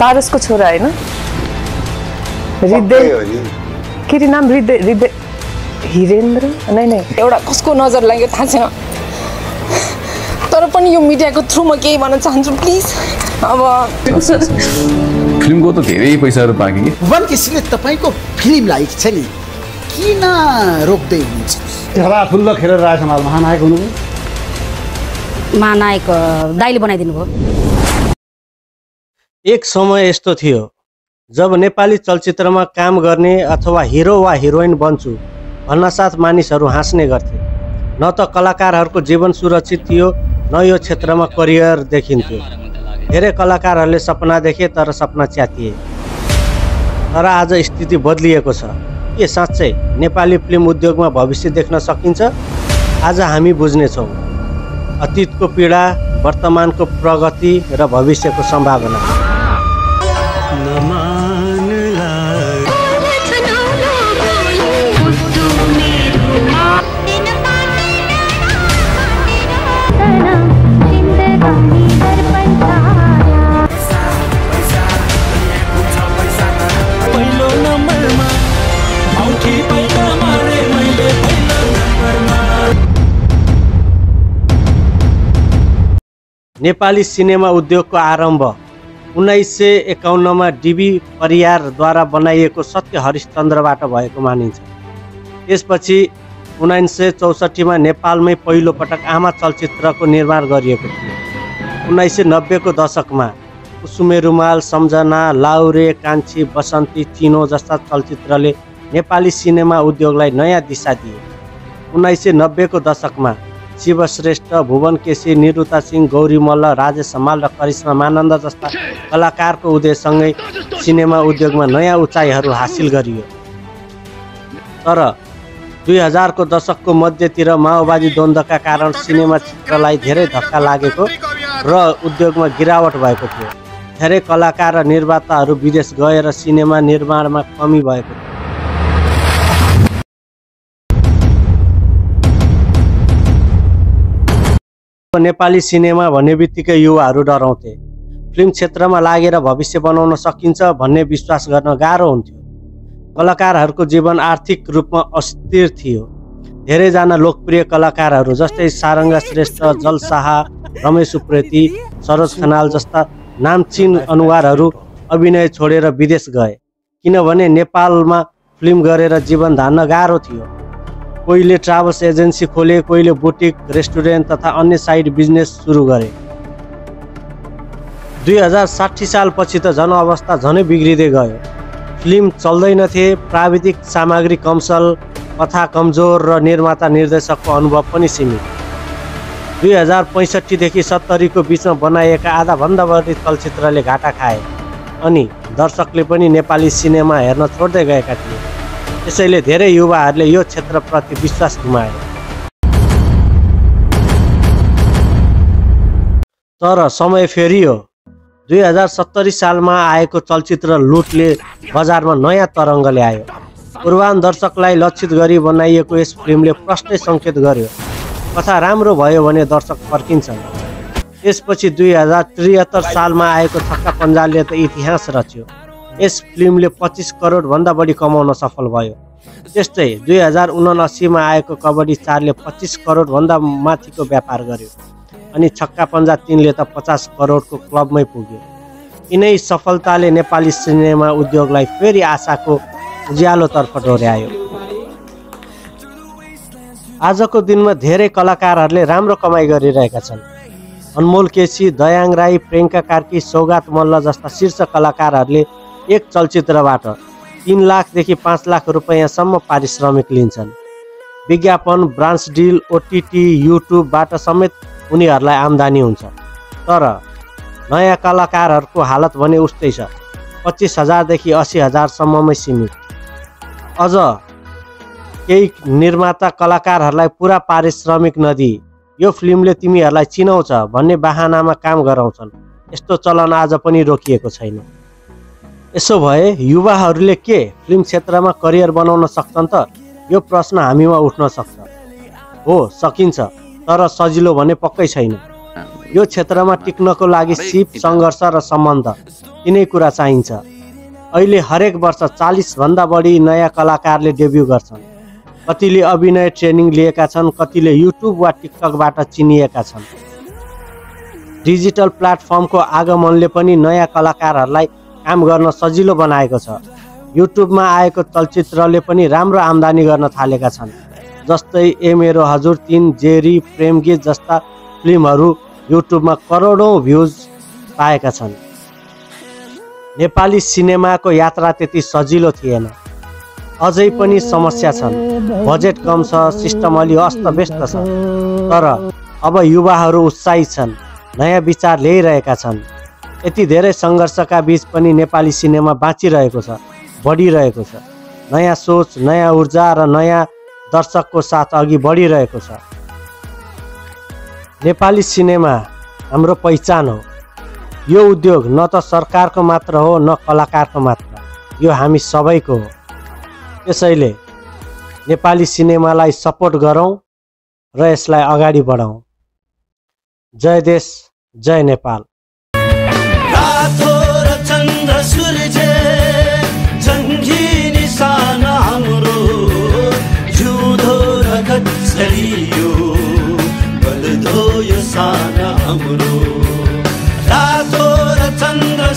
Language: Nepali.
पारसको छोरा हैन हृदय के नाम हृदय हिरेन्द्र नै एउटा कसको नजर लाग्यो थाहा छैन तर पनि यो मिडियाको थ्रु म केही भन्न चाहन्छु प्लिज अब फिल्मको त धेरै पैसाहरु पाके के भुवन केसीले तपाईको फिल्मलाई छ नि किन रोक्दै हुनुहुन्छ हला फुल्ल खेलेर राज समाल महानायक हुनुभयो महानायक दाइले बनाइदिनु भयो एक समय यस्तो थियो जब नेपाली चलचित्रमा काम गर्ने अथवा हिरो वा हिरोइन बन्छु भन्न साथ मानिसहरू हाँस्ने गर्थे न त कलाकारहरूको जीवन सुरक्षित थियो न यो क्षेत्रमा करियर देखिन्थ्यो धेरै कलाकारहरूले सपना देखे तर सपना च्यातिए तर आज स्थिति बदलिएको छ के साँच्चै नेपाली फिल्म उद्योगमा भविष्य देख्न सकिन्छ आज हामी बुझ्नेछौँ अतीतको पीडा वर्तमानको प्रगति र भविष्यको सम्भावना नेपाली सिनेमा उद्योगको आरम्भ 1951 मा डीबी परियारद्वारा बनाइएको सत्य हरिश्चन्द्रबाट भएको मानिन्छ। त्यसपछि 1964 मा नेपालमै पहिलो पटक आमा चलचित्रको निर्माण गरिएको थियो। 1990 को दशकमा कुसुमे रुमाल, सम्झना, लाउरे, कान्छी, बसन्ती, चिनो जस्ता चलचित्रले नेपाली सिनेमा उद्योगलाई नयाँ दिशा दिए। 1990 को दशकमा शिव श्रेष्ठ, भुवन केसी, निरुता सिंह, गौरी मल्ल, राजेश हमाल र करिश्मा मानन्द जस्ता कलाकारको उदयसँगै सिनेमा उद्योगमा नयाँ उचाइहरू हासिल गरियो। तर 2000 को दशकको मध्यतिर माओवादी द्वन्द्वका कारण सिनेमा क्षेत्रलाई धेरै धक्का लागेको र उद्योगमा गिरावट भएको थियो। धेरै कलाकार र निर्माताहरू विदेश गए र सिनेमा निर्माणमा कमी भएको थियो। नेपाली सिनेमा भन्ने बित्तिकै युवाहरू डराउँथे। फिल्म क्षेत्रमा लागेर भविष्य बनाउन सकिन्छ भन्ने विश्वास गर्न गाह्रो हुन्थ्यो। कलाकारहरूको जीवन आर्थिक रूपमा अस्थिर थियो। धेरैजना लोकप्रिय कलाकारहरू जस्तै सारङ्गा श्रेष्ठ, जल शाह, रमेश उप्रेती, सरोज खनाल जस्ता नामचिन अनुहारहरू अभिनय छोडेर विदेश गए, किनभने नेपालमा फिल्म गरेर जीवन धान्न गाह्रो थियो। कोहीले ट्राभल्स एजेन्सी खोले, कोहीले बुटिक, रेस्टुरेन्ट तथा अन्य साइड बिजनेस सुरु गरे। 2060 सालपछि त जनअवस्था झनै बिग्रिँदै गयो। फिल्म चल्दैनथे, प्राविधिक सामग्री कमसल, कथा कमजोर र निर्माता निर्देशकको अनुभव पनि सीमित। 2065 देखि 70 को बीचमा बनाइएका आधाभन्दा बढी चलचित्रले घाटा खाए अनि दर्शकले पनि नेपाली सिनेमा हेर्न छोड्दै गएका थिए। त्यसैले धेरै युवाहरूले यो क्षेत्रप्रति विश्वास गुमाए। तर समय फेरियो। 2070 सालमा आएको चलचित्र लुटले बजारमा नयाँ तरङ्ग ल्यायो। पूर्वान दर्शकलाई लक्षित गरी बनाइएको यस फिल्मले प्रष्टै सङ्केत गर्यो, कथा राम्रो भयो भने दर्शक फर्किन्छन्। त्यसपछि 2073 सालमा आएको छक्का पञ्जाले त इतिहास रच्यो। यस फिल्मले 25 करोड भन्दा बढी कमाउन सफल भयो। त्यस्तै 2079 मा आएको कबड्डी 4 ले 25 करोड भन्दा माथिको व्यापार गर्यो अनि छक्का पञ्जा 3 ले त 50 करोडको क्लबमै पुग्यो। यिनै सफलताले नेपाली सिनेमा उद्योगलाई फेरि आशाको उज्यालोतर्फ डोर्यायो। आजको दिनमा धेरै कलाकारहरूले राम्रो कमाइ गरिरहेका छन्। अनमोल केसी, दयाङ राई, प्रियङ्का कार्की, सौगात मल्ल जस्ता शीर्ष कलाकारहरूले एक चलचित्रबाट 3 लाखदेखि 5 लाख रुपैयाँसम्म पारिश्रमिक लिन्छन्। विज्ञापन, ब्रान्च डिल, ओटिटी, युट्युबबाट समेत उनीहरूलाई आम्दानी हुन्छ। तर नयाँ कलाकारहरूको हालत भने उस्तै छ। 25,000 देखि 80,000 सम्ममै सीमित। अझ केही निर्माता कलाकारहरूलाई पुरा पारिश्रमिक नदिई यो फिल्मले तिमीहरूलाई चिनाउँछ भन्ने बहानामा काम गराउँछन्। यस्तो चलन आज पनि रोकिएको छैन। यसो भए युवाहरूले के फिल्म क्षेत्रमा करियर बनाउन सक्छन् त? यो प्रश्न हामीमा उठ्न सक्छ। हो, सकिन्छ, तर सजिलो भने पक्कै छैन। यो क्षेत्रमा टिक्नको लागि सिप, सङ्घर्ष र सम्बन्ध तिनै कुरा चाहिन्छ। अहिले हरेक वर्ष 40 भन्दा बढी नयाँ कलाकारले डेब्यू गर्छन्। कतिले अभिनय ट्रेनिङ लिएका छन्, कतिले युट्युब वा टिकटकबाट चिनिएका छन्। डिजिटल प्लेटफर्मको आगमनले पनि नयाँ कलाकारहरूलाई काम गर्न सजिलो बनाएको छ। युट्युबमा आएको चलचित्रले पनि राम्रो आम्दानी गर्न थालेका छन्। जस्तै ए मेरो हजुर 3, जेरी, प्रेम गीत जस्ता फिल्महरू युट्युबमा करोडौँ भ्युज पाएका छन्। नेपाली सिनेमाको यात्रा त्यति सजिलो थिएन। अझै पनि समस्या छन्। बजेट कम छ, सिस्टम अलि अस्तव्यस्त छ। तर अब युवाहरू उत्साहित छन्, नयाँ विचार ल्याइरहेका छन्। यति धेरै सङ्घर्षका बीच पनि नेपाली सिनेमा बाँचिरहेको छ, बढिरहेको छ। नयाँ सोच, नयाँ ऊर्जा र नयाँ दर्शकको साथ अघि बढिरहेको छ। नेपाली सिनेमा हाम्रो पहिचान हो। यो उद्योग न त सरकारको मात्र हो, न कलाकारको मात्र, यो हामी सबैको हो। त्यसैले नेपाली सिनेमालाई सपोर्ट गरौँ र यसलाई अगाडि बढाउँ। जय देश, जय नेपाल। बल्दो यो साना हाम्रो रातो र चन्द्र